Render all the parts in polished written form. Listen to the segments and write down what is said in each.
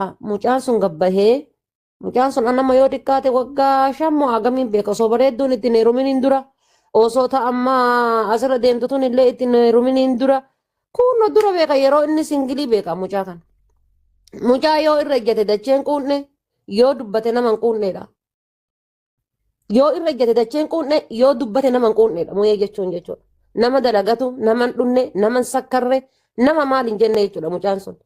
Mucaan sun gabbahee, mucaan sun anama yoo xiqqaate waggaa 5 moo hagamiin beeka, osoo bareedduun ittiin heeruminiin dura, osoo ta amma asirra deemtu tun illee ittiin heeruminiin dura, kunno dura beeka, yeroo inni singilii beeka mucaa kana. Mucaa yoo irra ejjate dacheen quunne, yoo dubbate nama hin quunneedha. Yoo irra ejjate dacheen quunne, yoo dubbate nama hin quunneedha mu'ee jechuun jechuudha. Nama dalagatu, nama hin dhunne, nama hin sakkarre, nama maal hin jenne jechuudha mucaan sun.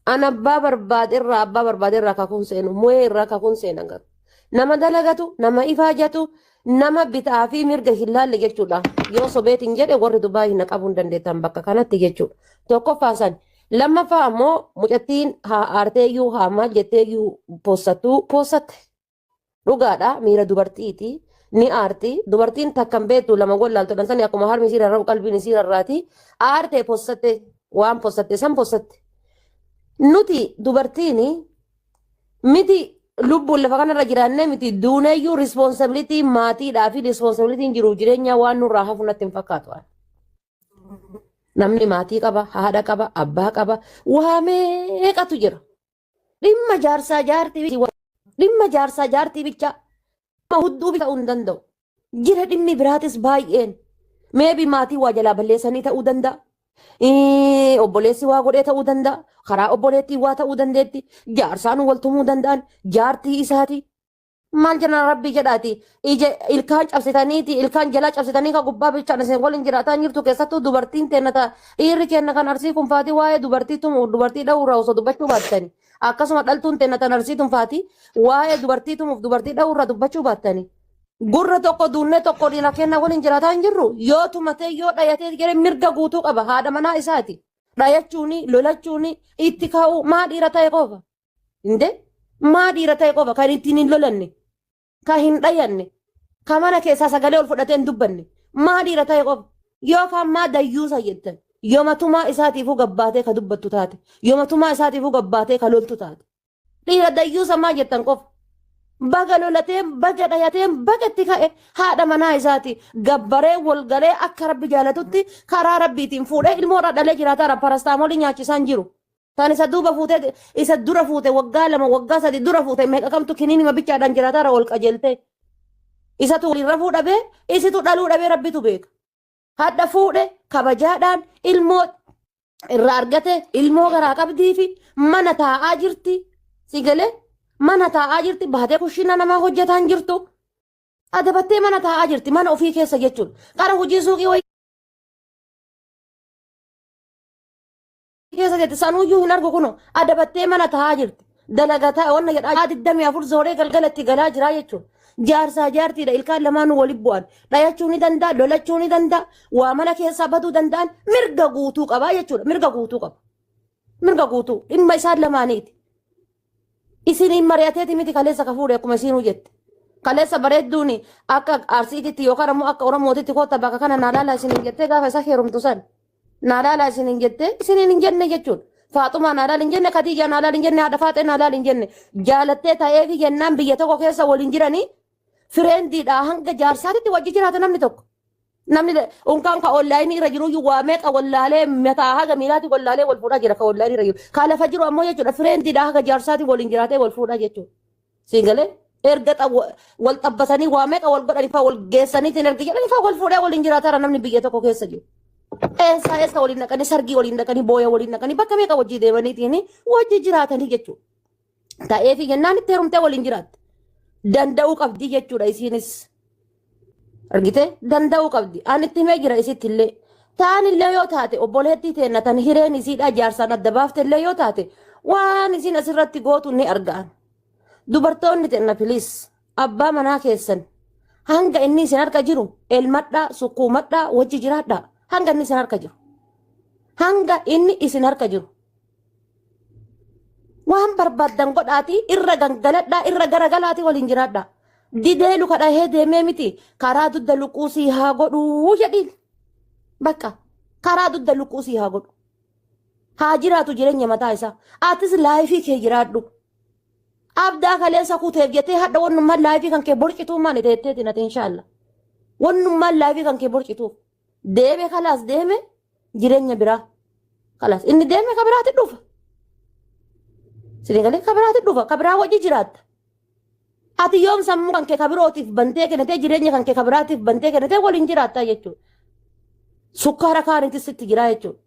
An abbaa barbaade irraa, abbaa barbaade irraa kakuun seenu, mu'ee irraa kakuun seena garuu. Nama dalagatu, nama ifaajatu, nama bitaa fi mirga hin laalle jechuudha. Yoo sobeetiin jedhe warri Dubaay na qabuu hin dandeettan bakka kanatti jechuudha. Tokkoffaa san. Lammaffaa ammoo mucattiin haa aarteeyyuu haa maal jetteeyyuu poossattuu poossatte. Dhugaadha, miira dubartiiti. Ni aarti. Dubartiin takka hin beektu, lama wallaaltu dhan sani, akkuma harmi isii rarra'u qalbiin isii rarraati. Aartee possatte, waan possatte san possatte. Nuti dubartiin miti lubbuun lafa kanarra jiraannee miti duuneeyyuu responsibility maatiidhaa fi responsibility jiruuf jireenyaa waan nurraa hafu natti hin fakkaatu. Namni maatii qaba, haadha qaba, abbaa qaba, waa meeqatu jira. Dhimma jaarsaa jaartii, dhimma jaarsaa jaartii bicha hudduu ta'uu hin danda'u. Jira dhimmi biraatis baay'een. Maybe maatii waa jalaa balleessanii ta'uu danda'a. Obboleessi waa godhee ta'uu danda'a. Karaa obboleettii waa ta'uu dandeetti. Jaarsaan wal tumuu danda'an. Jaartii isaati. Maal jenna rabbii jedhaati. Ija ilkaan cabsitaniiti, ilkaan jalaa cabsitanii kan gubbaa bichaan isin waliin jiraataa jirtu, keessattuu dubartiin teenna ta'a. Dhiirri keenna kan Arsii kun faatii waa'ee dubartii tumuuf dubartii dha'uurraa osoo dubbachuu baattani. Akkasuma dhaltuun teenna tan Arsii tun faatii waa'ee dubartii tumuuf dubartii dha'uurraa dubbachuu baattani. Gurra tokko duunnee tokko dhiira keenna waliin jiraataa hin jirru. Yoo tumatee yoo dhayatee jedhe mirga guutuu qaba, haadha manaa isaati. Dhayachuuni, lolachuuni, itti ka'uu maa dhiira ta'e qofa. Inde maa dhiira ta'e qofa kan ittiin hin lolanne, kan hin dhayanne, kan mana keessaa sagalee ol fudhatee hin dubbanne, maa dhiira ta'e qofa yookaan maa dayyuusa jettan? Yooma tumaa isaatiifuu gabbaatee ka dubbattu taate, yooma tumaa isaatiifuu gabbaatee ka loltu taate, dhiira dayyuusa maa jettan qofa? Baga lolatee, baga dhayatee, baga itti ka'e, haadha manaa isaati gabbaree wal galee akka rabbi jaalatutti karaa rabbiitiin fuudhee ilmoo irraa dhalee jiraataa parastaamoolii nyaachisaan jiru. Tan isa duuba fuutee, isa dura fuute, waggaa 2, waggaa 3 dura fuute meeqa kamtu kiniinima bichaadhaan jiraataara wal qajeeltee. Isatu waliin rafuu dhabee, isitu dhaluu dhabee, rabbitu beeka. Hadha fuudhe kabajaadhaan ilmoo irraa argate, ilmoo garaa qabdii fi mana taa'aa jirti. Si galee, mana taa'aa jirti, baatee kushiina namaa hojjetaan jirtu. Adabattee mana taa'aa jirti, mana ofii keessa jechuudha. Qara hojii suuqii wayii keessa jirti, sanuyyuu hin argu, kuno adabattee mana taa'aa jirti. Dalagataa wanna jedhaa 24 zooree galgalatti galaa jiraa jechuudha. Jaarsaa jaartiidha, ilkaan lamaanuu walitti bu'an. Dhayachuu ni danda'a, lolachuu ni danda'a, waa mana keessaa baduu danda'an mirga guutuu qabaa jechuudha. Mirga guutuu qaba. Mirga guutuu dhimma isaan lamaaniiti. Isiniin mari'ateeti miti kaleessa ka fuudhe, akkuma isiinuu jette. Kaleessa bareedduun akka Arsiititti yookaan ammoo akka Oromootitti kootta bakka kana naa laalaa isiniin jettee gaafa isa heerumtu san naa laalaa isiniin jettee isiniin hin jenne jechuudha. Faaxumaa naa laal hin jenne, Khadiijaa naa laal hin jenne, haadha Faaxee naa laal hin jenne. Jaalattee ta'eefi jennaan biyya tokko keessa waliin jiranii friendiidhaa hanga jaarsaatitti wajji jiraata namni tokko. Namni unkaan ka onlaayinii irra jiru waa meeqa wallaalee, mataa haga miilaatti wallaalee wal fuudhaa jira ka onlaayinii irra jiru. Ka lafa jiru ammoo jechuudha friendiidhaa haga jaarsaatti waliin jiraatee wal fuudhaa jechuudha. Siingalee erga wal xabbasanii waa meeqa wal godhanii faa wal geessaniitiin erga jedhanii faa wal fuudhee waliin jiraataara namni biyya tokko keessa jiru. Eessaa eessa waliin dhaqanii, sargii waliin dhaqanii, booya waliin dhaqanii, bakka meeqa wajjii deemaniitiin wajji jiraatanii jechuudha. Ta'eefi jennaan itti heerumtee waliin jiraatte. Danda'uu qabdi jechuudha isiinis. Argitee, danda'uu qabdi. Ani itti himee jira isitti illee. Taan illee yoo taate, obboleettii teenna tan hireen isiidhaa jaarsaan adda baafte illee yoo taate, waan isiin asirratti gootu ni argaan. Dubartoonni teenna, please, abbaa manaa keessan hanga inni isin harka jiru elmadhaa, sukkuumadhaa, wajji jiraadhaa, hanga inni isin harka jiru. Hanga inni isin harka jiru. Waan barbaaddan godhaatii irra gangaladhaa, irra garagalaatii waliin jiraadhaa. Didee luka dhahee deemee miti, karaa dugda luquu sii haa godhuu jedhiin. Bakka karaa dugda luquu sii haa godhu. Haa jiraatu jireenya mataa isaa. Atis life kee jiraadhu. Abdaa kaleessa kuteef jettee hadha wannummaan life kan kee borcituu maali teetteeti nati inshaalla. Wannummaan life kan kee borcituuf. Deeme kalaas, deeme jireenya biraa. Kalaas inni deeme ka biraatti dhufa. Sini galee kabiraatti dhufa kabiraa wajji jiraatta. Ati yoom sammuu kan kee kabirootiif bantee kennitee jireenya kan kee kabiraatiif bantee kennitee waliin jiraattaa jechuudha. Sukkaara kaanitis sitti jira jechuudha.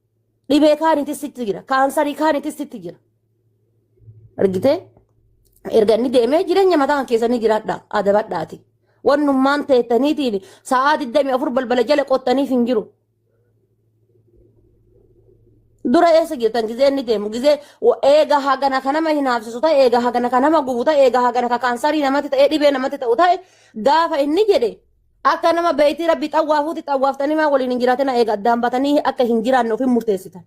Dhibee kaanitis sitti jira. Kaansarii kaanitis sitti jira. Argitee? Erga inni deemee jireenya mataa kan keessanii jiraadha adabadhaati. Wannummaan teettaniitiin sa'aa 24 balbala jala qottaniif hin jiru. Dura eessa jirtan gizee inni deemu gizee eega hagana ka nama hinaafsisu ta'e eega hagana ka nama gubu ta'e eega hagana ka kaansarii namatti ta'e dhibee namatti ta'u ta'e gaafa inni jedhe akka nama beeytii rabbi xawwaafuuti xawwaaftanii maa waliin hin jiraatina eega addaan batanii akka hin jiraanne ofin murteessitan.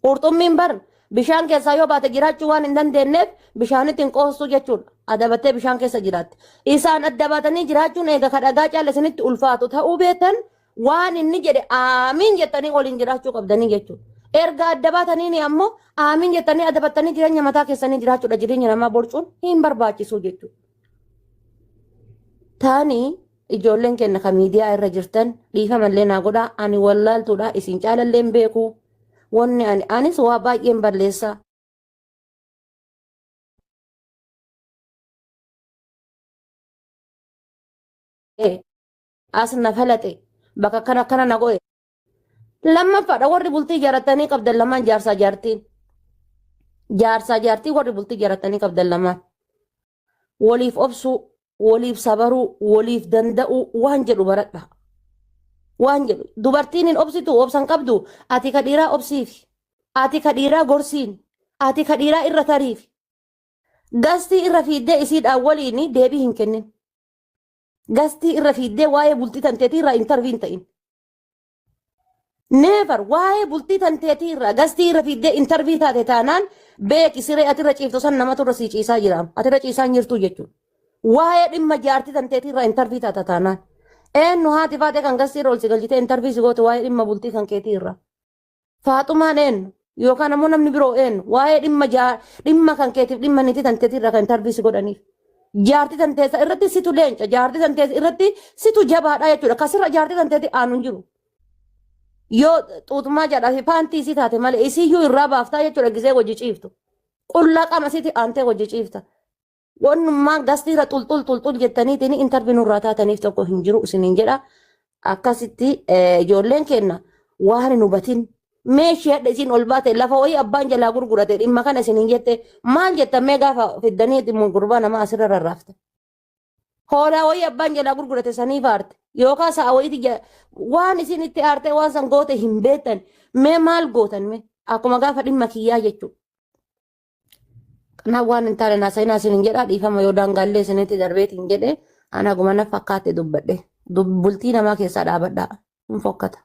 Qurxummiin bar bishaan keessaa yoo baate jiraachuu waan hin dandeenyeef bishaanitti hin qoostuu jechuudha. Adabattee bishaan keessa jiraatti. Isaan adda baatanii jiraachuun eega ka dhagaa caala isinitti ulfaatu ta'uu beektan waan inni jedhe aamiin jettanii waliin jiraachuu qabdanii jechuudha. Erga adda baataniini ammoo aamiin jettanii adabattanii jireenya mataa keessanii jiraachuudha jireenya namaa borcuun hin barbaachisu jechuudha. Taanii ijoolleen keenya kan miidiyaa irra jirtan dhiifamallee naa godhaa ani wallaaltuudha isin caalallee hin beeku wanni ani anis waa baay'een balleessa. As na falaxe bakka kana kana na godhe. Lammaffaadha warri bultii ijaarratanii qabdan lamaan jaarsaa jaartiin. Jaarsaa jaartii warri bultii ijaarratanii qabdan lamaan. Waliif obsuu, waliif sabaruu, waliif danda'uu waan jedhu baradha. Waan jedhu dubartiin hin obsitu obsan qabdu ati ka dhiiraa obsiifi. Ati ka dhiiraa gorsiin. Ati ka dhiiraa irra tariifi. Gastii irra fiiddee isiidhaan waliin deebii hin kennin. Gastii irra fiiddee waa'ee bultii tanteetii irraa intarvii hin ta'in. Never waa'ee bultii tanteetii irraa gastii irra fiiddee intarvii taate taanaan beeki siree ati irra ciiftu san namatu irra sii ciisaa jira. Ati irra ciisaa hin jirtu jechuudha. Waa'ee dhimma jaartii tanteetii irraa intarvii taata taanaan. Eenyu haati faatee kan gastii irra ol si galchitee intarvii si goote waa'ee dhimma bultii kan keetii irraa. Faaxumaan eenyu yookaan ammoo namni biroo eenyu waa'ee dhimma dhimma kan keetiif dhimma niitii tanteetii irraa kan intarvii si godhaniif. Jaartii tanteessa irratti situ leenca jaartii tanteessa irratti situ jabaadha jechuudha. Kasirra jaartii tanteetii aanu hin jiru. Yoo xuuxumaa jedhaa fi paantii isii taate malee isiyyuu irraa baaftaa jechuudha gisee wajji ciiftu. Qullaa qaama isiitti aantee wajji ciifta. Wannummaan gastiirra xulxul xulxul jettaniitiin intarvii nurraa taataniif tokko hin jiru isiniin jedha. Akkasitti ijoolleen keenya waan hin hubatin meeshii hadha isiin ol baate lafa wayii abbaan jalaa gurgurate dhimma kana isiniin jette maal jettan mee gaafa fiddanii dhimma gurbaa namaa asirra rarraafte. Hoolaa wayii abbaan jalaa gurgurate saniif aarte yookaan sa'a wayiiti waan isin itti aarte waan san goote hin beektan mee maal gootan mee akkuma gaafa dhimma kiyyaa jechuudha. Kanaaf waan hin taane naasa'inaa isin hin jedhaa dhiifama yoo daangaallee isinitti darbeetiin jedhe ana guma na fakkaate dubbadhe. Bultii namaa keessaa dhaabadhaa. Hin fokkata.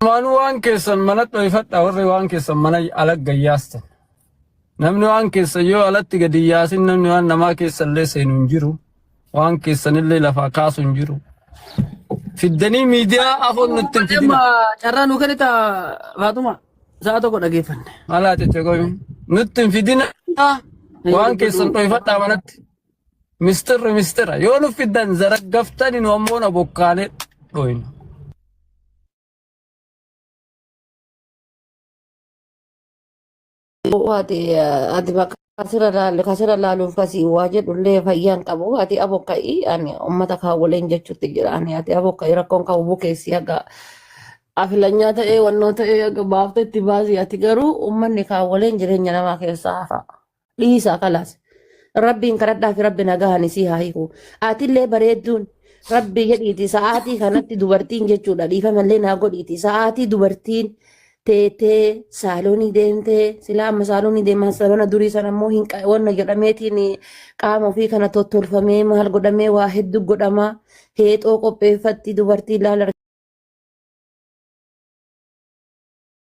Lamaanuu waan keessan mana dhoyfadha warri waan keessan mana ala gayyaastan. Namni waan keessan yoo alatti gadi yaasin namni waan namaa keessallee seenu hin jiru. Waan keessanillee lafaa kaasu hin jiru. Fiddanii miidiyaa afoon nutti hin fidina. Amma carraa nuu kennita Faaxuma sa'a tokko dhageeffanne. Malaa cecceqoyu. Nutti hin fidina. Waan keessan dhoyfadhaa manatti. Mistirri mistira. Yoo nu fiddan zaraggaftani nu ammoo na bokkaalee dhoyna. Ati ati bakka kasirra laalu kasirra laaluuf kasii waa jedhullee fayyaan qabu ati abokka'i ani ummata kaawwaleen jechuutti jira ani ati abokka'i rakkoon qabu bukeessi haga afilanyaa ta'ee wannoo ta'ee haga baafte itti baasi ati garuu ummanni kaawwaleen jireenya namaa keessaa hafa dhiisaa kalaas rabbiin kadhadhaa fi rabbi nagahan isii haa hiiku atillee bareedduun rabbi jedhiiti sa'aatii kanatti dubartiin jechuudha dhiifamallee naa godhiiti sa'aatii dubartiin teetee saaloonii deemtee silaa amma saaloonii deeman sabana durii sana immoo hin wanna jedhameetiin qaama ofii kana tottolfamee maal godhamee waa hedduu godhama heexoo qopheeffatti dubartii laala.